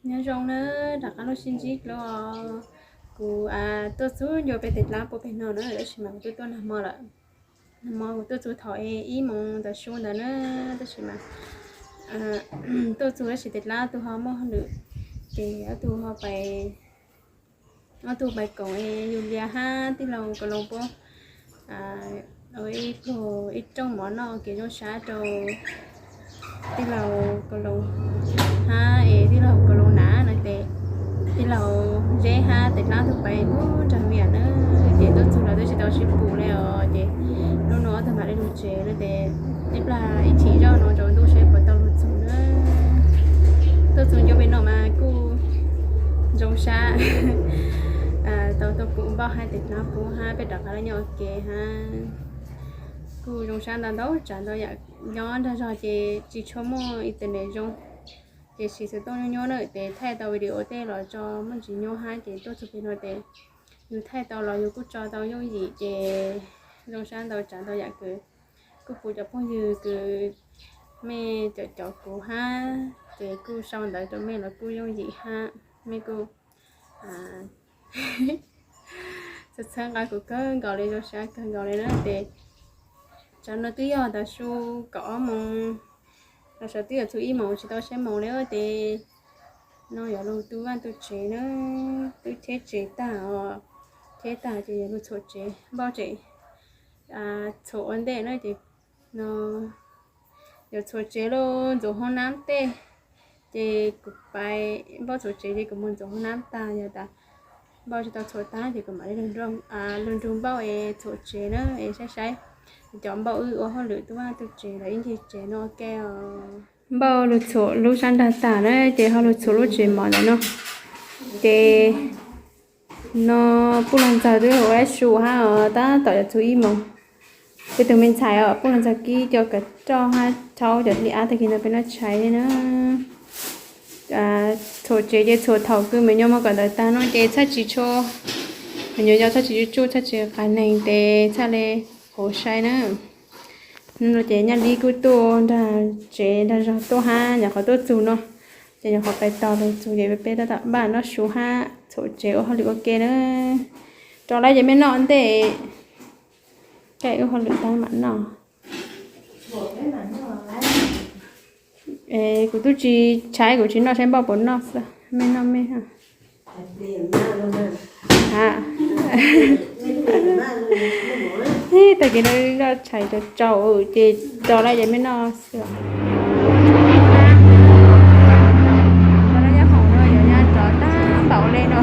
Nyob zoo na, rov qab los sib ntsib dlua. Kuv tuaj txug ncua pem tes dlaab puag pem no na, tab sis mas kuv tuaj tuaj nag hmo lawm. Nag hmo kuv tuaj txug thaum ib moos ntawd su ntawd na, tab sis mas tuaj txug tab sis tes dlaab ob tug ho muaj hauj lwm, ces ob tug ho pais, ob tug pais koom Yulia hab tij laug Kaus Loos puab ua ib pluag ib rooj mov noj kev zoo sab rau tij laug Kaus Loos hab es tij laug Kaus Loos nam no ces tij laug Zeb hab tes dlaab tug pais puag nraag Viam na, ces tuaj txug lawv twb tsis tau sib pum le os, ces hnub no ob tug mam li lug tsev no ces ib plag ib chim zoj no tsaus ntuj seb puas tau lug txug na. Tuaj txug ncua pem no mas kuj zoo sab, tau tuaj pum npauj hab tes dlaab puab hab peb rov qab los nyob ua ke hab. Kuj zoo sab ntau ntau tsav ntau yam, nyob nrag zog ces tsis tshua muaj internet zoo, ces siv xov tooj nyuaj nyuaj na ces thaij tau video tej los tso muaj ntsis nyuaj hab, ces tuaj txug pem no ces yug thaij tau los yug kuj tso tau yooj yim, ces zoo sab ntau tsav ntau yam kws kuj pum cov phooj ywg kws mej cov cov kuv hab, ces kuj sau ntawv rau mej los kuj yooj yim hab, mej kuj txhawb txhawb nqa kuv kawg nkaus li, zoo sab kawg nkaus li na. Ces tsam no twb yog tav su kaum ob moos, los saum twb yuav txug ib moos tsis tau saib moos li ces no yuav lug tu vaj tu tsev na, twb cheb tsev tag os, cheb tag ces yuav lug txhuam tsev, npauj tsev txhuam ua ntej na ces no yuav txhuam tsev lug ntxuav hoob nab tej, ces kuv pais npauj txhuam tsev ces kuv moog ntxuav hoob nab tag, yog tas npauj tsis tau txhuam tag ces kuv mam li lug nrug npauj es txhuam tsev na es saib saib cov npauj wb ua hauj lwm tu vaj tu tsev los ib ncig tsev no ua ke os. Npauj lug txhuam lub sab nrag tag na ces ho lug txhuam lub tsev mov ntawm no. Ces no Puj Log Ntxawg twb ua ib su hab os, tab tom yuav txug ib moos. Peb tug me ntxhais os, Puj Log Ntxawg kib cov kav roj hab rhaub cov dlej av tag kis ntawd peb noj tshais li na. Txhuam tsev ces txhuam thaum kws me nyuam moog kawm ntawv tag no ces txhaj tsis tshua, me nyuam yau txhaj tsis tsuj tsuj txhaj tsis qas neeg ces txhaj le hauv sai na. Hnub no ces Nyaj Lib kuj tuaj nrag tsev nrag zog tuaj hab nyuam qhuav tuaj txug no, ces nyuam qhuav pais tos lug txug ces peb tab tom npaj noj su hab txhuam tsev ua hauj lwm ua ke na. Rau lawm ces mej noj ntej, koj ua hauj lwm tag mam noj. Kuv tub tsis tshaib kuv tsis noj saib npauj puas noj xwb, mej noj mej. Tag kis no noj tshais tsaus tsaus ces rau lawm ces mej noj xwb. Nyaj rov tag npaum le no,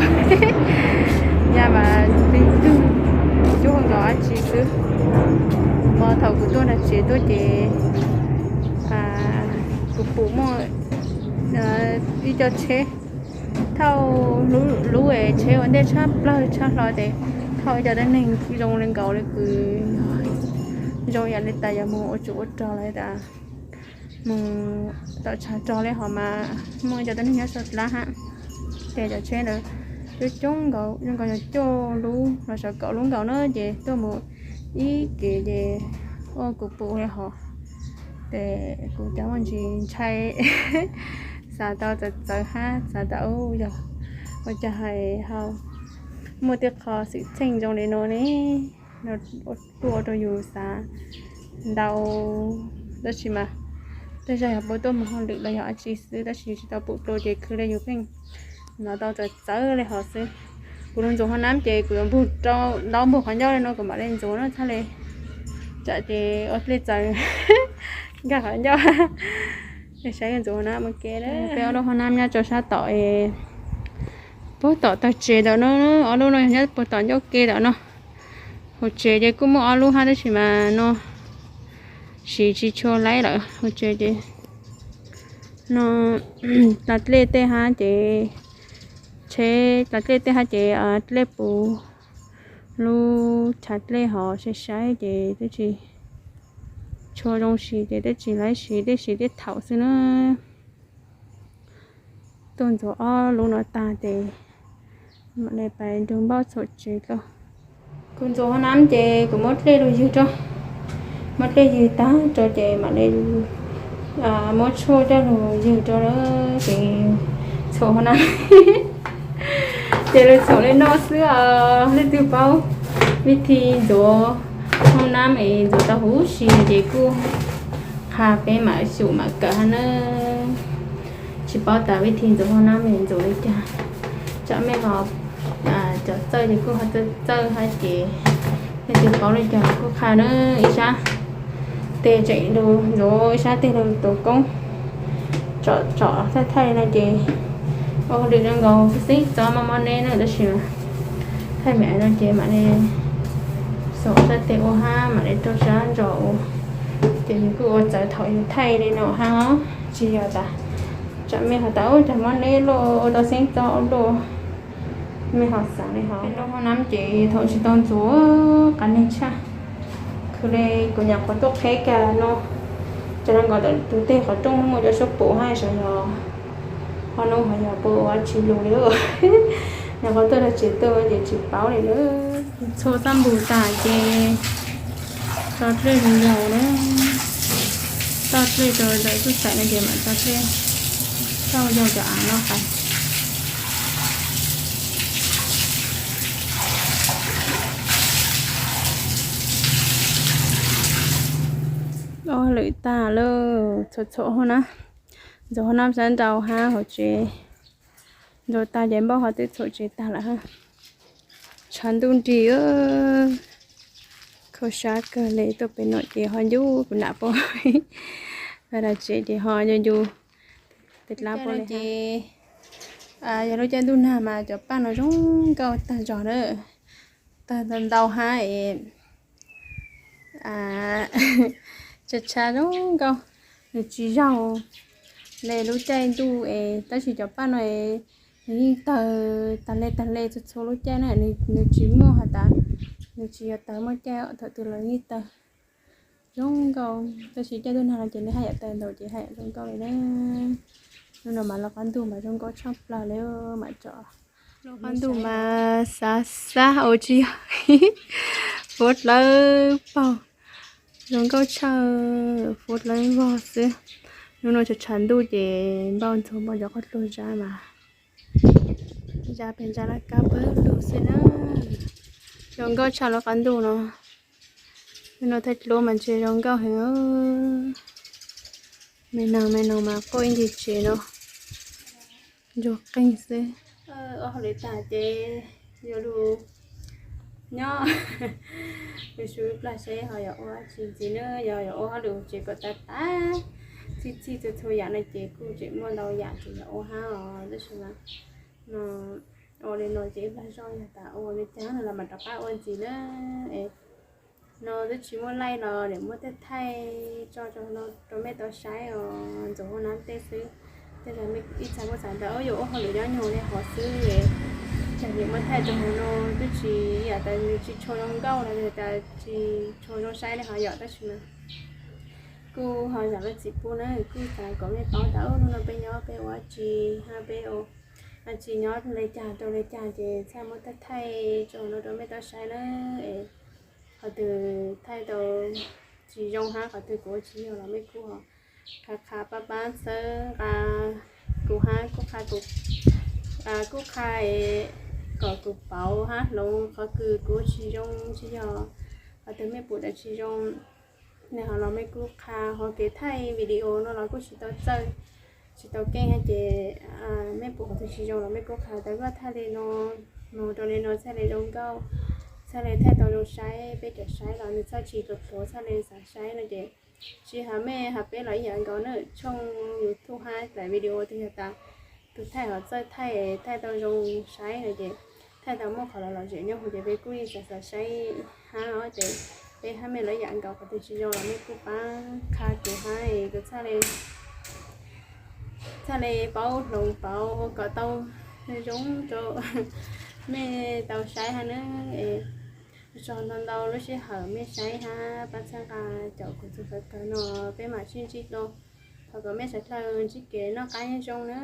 nyaj mas tug tug cub nkaus dab tsi xwb. Mo thaum kuv tuaj nrag tsev tuaj ces kuv pum muaj ib co tsheb thauj lub es tsheb ua ntej tshaj plawg tshaj hlo ces thauj ib co dab neeg zoo li nkaus li kws zoo yam li tas yuav moog ua tsum ua rog los tas moog tom tshav rog li hov mas muaj ib co dab neeg nyob sau dlaab hab. Ces cov tsheb ntawd coob coob nkaus, zoo nkaus yog cuaj lub los sav kaum lub nkaus na ces tuaj mus ib kev ces ua kuv pum li hov. Ces kuv cov muaj ntsis ntshai, xav tau txawv txawv hab xav tas u yog ua cas hais ho muaj tej qho xwm txheej zoo li no ne, kuj ua rau yus xav ntau. Tab sis mas tej zag yog puab tuaj moog hauj lwm los yog dab tsi xwb tab sis yus tsis tau pum dlua ces khwv le yus pheej hnov tau txawv txawv li hov xwb. Kuv lug ntxuav hov nab ces kuv yuav npug rau ntau npug qhov ncauj li no kuv mam li ntxuav no txhaj le, tsam ces ua dlej txaws nkag qhov ncauj. Saib ntxuav hov nab ua ke. Peb ob lub hov nab nyob rau sab tom es puag tom tag tsev ntawm no, ob lub no yog nyob puag tom ncauj ke ntawm no. Hauv tsev ces kuj muaj ob lub hab tab sis mas no siv tsis tshua laib lawm. Hauv tsev ces no tas dlej tej hab ces tsheb tas dlej tej hab ces dlej puv lub chav dlej hov sai sai ces twb tsis tshua zoo siv ces twb tsis laib siv, tej siv tej thaum xwb na. Tuaj ntxuav ob lub no tag ces mam li pais nrug npauj txhuam tsev dlua. Kuv ntxuav hov nab ces kuv muab dlej lug ywg rau, muab dlej ywg tag rau ces mam li muab tshuaj coj lug ywg rau lawm ces Txhuam hauv nab, ces lawv txhuam li no xwb os. Leej twg paub vij thi ntxuav hauv nab es ntxuav tau huv si ces kuj qha peb mam xyum mam kawm hab nawb. Tsis paub tas vij thi ntxuav hauv nab es ntxuav li cas, tsam mej ho cov txawj ces kuj ho txawj txawj hab ces leej twg paub li cas kuj qha nawb. Ib sab teg tseem lug ntxuav, ib sab teg lug tus koob tsom tsom thaij thaij no ces ua hauj lwm zoo nkaus xeeb txob mob mob neb na, tab sis thaij me no ces mam li xaum sab teg ua hab mam li rau sab ntsos ua, ces nws kuj ua txawv thaum yus thaij li no hab os. Tsis yog tas tsam mej ho tas ub cov mob neb luaj ua tau xeeb txob ua luaj, mej ho xav li hov. Lub hauv nab ces thaum tsis tau ntxuav qas neeg tshaj, khwv li kuv nyuam qhuav tuaj qheb kag no, cov no nkaus ntawm tus teg qhov rooj muaj cov suab pum hab sav yog ho no ho yog puas ua tsis lug li. Nyuam qhuav tuaj rau tsev tuaj ces tsis paub li lawm. Txhua txaj npum tas ces tso dlej mus yaus na, tso dlej rau ntawm tub xaim no ces mam tso dlej txhaj yaus cov av no tas. Ua lwm tag lawm, txhuam txhuam hauv nab, ntxuav hauv nab sab nraud hab hauv tsev. Ntxuav tag ces npauj ho twb txhuam tsev tag lawm hab. Tshav ntuj nrig, kho sab kawg li, tuaj pem no ces ho ncu kuv nam pua, dam tsev ces ho ncu ncu tej dlaab pua li ces yog lub caij ntuj nag mas cov paj no zoo nkauj tag zog na. Tag ntau hab es tshav tshav zoo nkauj, nws tsis zaug le lub caij ntuj es tab sis cov paj no es nws yeej tawg tag le tag le txhua txhua lub caij na, nws tsis muaj has tas, nws tsis yog tawg muaj caij, thaum twg los yeej tawg zoo nkauj, tab sis caij ntuj nag no ces nws haj yam tawg ntau ces haj yam zoo nkauj li na. Hnub no mas lub qab ntuj mas zoo nkauj tshaj plaws li, mam tso. Lub qab ntuj mas xav xab ua tsis yog, fuab dlawb paug, zoo nkauj tshaj, fuab dlawb vog xwb. Hnub no tshav tshav ntuj ces npauj ntxuag npauj cov qhov hlua zab mas zab pem zab laj kab pawg lug xwb na. Zoo nkauj tshaj lub qab ntuj no. Hnub no thaij duab mas ntshe zoo nkauj heev. Me noog me noog mas quaj ib ncig tsev no, ntsuag qeeg xwb. Ua hauj lwm tag ces yuav lug nyob, lug su plag seb ho yuav ua tsi ntxiv na, yog yuav ua hauj lwm tsev kom tas tas, txhij txhij txhua txhua yam no ces kuj tseem muaj ntau yam ces yuav ua hab os, tab sis mas no ua li no ces ib plag zoj yog tas ua li cas no los mam rov qab ua ntxiv na. Es no twb tsis muaj laij los nim muab tej thaij tso rau mej tau saib os, ntxuav hauv nab tej xwb. Tej zaum ib txhia kuj xav tas yuav ua hauj lwm nyob nyuag li hov xwb, tsam nim muab thaij rau hauv no twb tsis yam tas nws tsis tshua zoo nkauj los tas tsis tshua zoo saib li hov yom, tab sis mas kuj ho zam lub txim pub na, kuj xav kom mej paub tas hnub no peb nyob peb ua tsi hab peb ua tsi nyob li cas rau li cas ces txhaj muab thaij thaij tso no rau mej tau saib na. Es qhov twg thaij tau tsis zoo hab qhov twg kuv ua tsis yog los mej kuj ho qha qha pab pab txhawb nqa kuv hab kuj qha kuv, kuj qha kom kuv paub hab hloov qhov kws kuv ua tsis zoo tsis yog, qhov twg mej pum tas tsis zoo li hov los mej kuj qha. Ho kev thaij video no los kuj tsis tau txawj, tsis tau keej hab ces mej pum qhov twg tsis zoo los mej kuj qha tas koj thaij li no, mus rau li no txhaj li zoo nkauj, txhaj li thaij tau zoo saib, peb cov saib los nws txhaj tsis pluav pluav txhaj li xav saib no ces tsis has mej has peb los ib yam nkaus na. Tshooj YouTube hab daim video twg yog tas tus thaij ho txawj thaij, thaij tau zoo saib no ces thaij tau muaj qhov lom zem nyob hauv ces peb kuj yeej xav xav saib hab os. Ces peb hab mej los ib yam nkaus, qhov twg tsis zoo los mej kuj pab qha kuv hab kuv txhaj li, txhaj li paub hloov paub ua kom tau zoo rau mej tau saib hab na. Es ua tsaug ntau ntau lub sij hawm mej saib hab pab txhawb nqa caum kuv txuas kawg kawg no, peb mam sib ntsib dlua. Thov kom mej sawv dlawg ntsib kev noj qab nyob zoo na.